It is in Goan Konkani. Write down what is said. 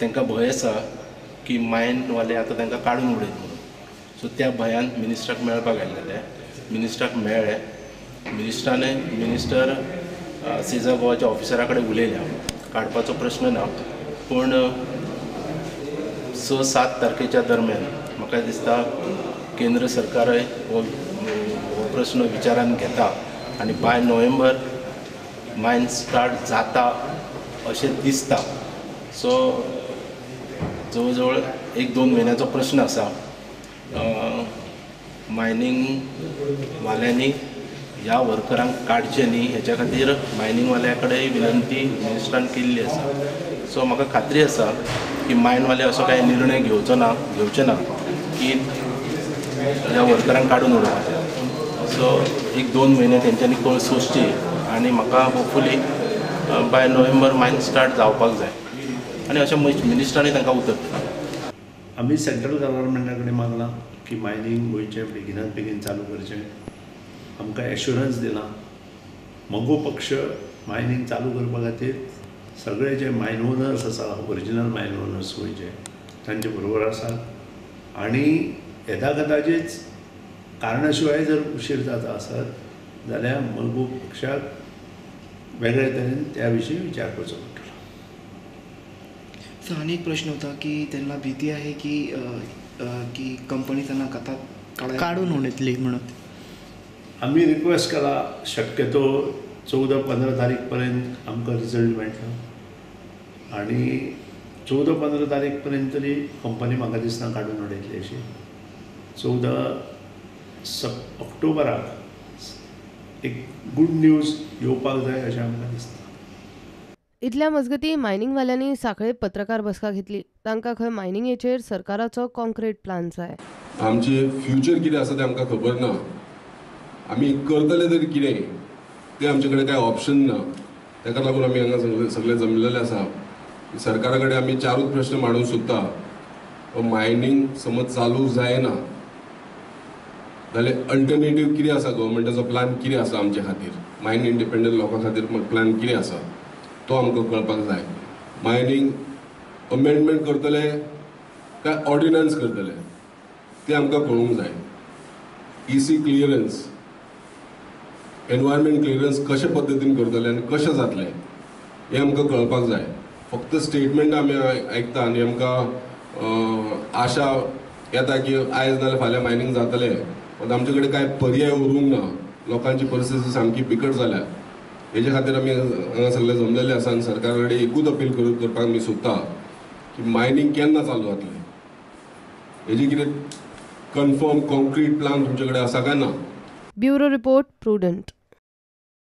तांकां भंय आसा की मायनवाले आतां तांकां काडून उडयत म्हणून. सो त्या भंयान मिनिस्टराक मेळपाक आयिल्ले, मिनिस्टराक मेळ्ळे, मिनिस्टरान मिनिस्टर सेजा गोवाच्या ऑफिसरा कडेन उलयल्या, काडपाचो प्रश्न ना, पूण 6-7 तारखेच्या दरम्यान म्हाका दिसता केंद्र सरकारय हो प्रश्न विचारान घेता आनी बाय नोव्हेंबर मायन स्टार्ट जाता अशें दिसता. सो जवळ जवळ 1-2 म्हयन्याचो प्रश्न आसा. मायनींग वाल्यांनी ह्या वर्करांक काडचें न्ही हेच्या खातीर मायनींगवाल्या कडेन विनंती मिनिस्टरान केल्ली आसा. सो म्हाका खात्री आसा की मायनवाले असो कांय निर्णय घेवचे ना की ह्या वर्करांक काडून उडोवपाचें. सो 1-2 म्हयने तेंच्यांनी कळ सोंसची आनी म्हाका hopefully by November mine start जावपाक जाय आनी अशें मिनिस्टरांनी तांकां उतर दिलां. आमी सेंट्रल गव्हर्मेंटा कडेन मागलां की मायनींग गोंयचें बेगिनात बेगीन चालू करचें, आमकां एश्युरन्स दिलां. मगो पक्ष मायनींग चालू करपा खातीर सगळे जे मायन ओनर्स आसा, ओरिजिनल मायन ओनर्स गोंयचे, तांचे बरोबर आसा आनी येदा कदाचीत कारणा शिवाय जर उशीर जाता आसत जाल्यार मगो पक्षाक वेगळे तरेन त्या विशीं विचार करचो पडटलो. सर, आनी एक प्रश्न होता की त्यांना भीती आहे की की कंपनी त्यांना कथा काडून उडयतली म्हणून. आमी रिक्वेस्ट केला शक्यतो 14-15 तारीख पर्यंत आमकां रिजल्ट मेळटलो आनी 14-15 तारीख पर्यंत तरी कंपनी म्हाका दिसना काडून उडयतली अशी. 14 ऑक्टोबराक एक गूड न्यूज येवपाक जाय अशें आमकां दिसता. इतल्या मजगती मायनिंगवाल्यांनी सांखळे पत्रकार बसका घेतली. तांकां खंय मायनिंगेचेर सरकाराचो कॉन्क्रीट प्लान जाय. आमचे फ्युचर कितें आसा तें आमकां खबर ना, आमी करतले तरी कितें तें आमचे कडेन कांय ऑप्शन ना. ताका लागून आमी हांगा सगळे जमलेले आसा. सरकारा कडेन आमी 4 प्रश्न मांडूंक सोदता. मायनींग समज चालू जायना जाल्यार अल्टरनेटीव कितें आसा, गव्हर्मेंटाचो प्लान कितें आसा आमचे खातीर, मायन इंडिपेंडंट लोकां खातीर प्लान कितें आसा तो आमकां कळपाक जाय. मायनींग अमेंडमेंट करतले काय ऑर्डिनन्स करतले तें आमकां कळूंक जाय. EC clearance, environment clearance कशे पद्दतीन करतले आनी कशें जातलें हें आमकां कळपाक जाय. फक्त स्टेटमेंट आमी आयकता आनी आमकां आशा येता की आयज नाल्यार फाल्यां मायनींग जातलें, पण आमचे कडेन कांय पर्याय उरूंक ना. लोकांची परिस्थिती सामकी बिकट जाल्या. हेजे खातीर आमी हांगा सगळे जमलेले आसा आनी सरकारा कडेन एकूच अपील करपाक आमी सोदता की मायनींग केन्ना चालू जातलें हेजी कितें कन्फर्म कॉन्क्रीट प्लान तुमचे कडेन आसा काय ना. Bureau report, Prudent.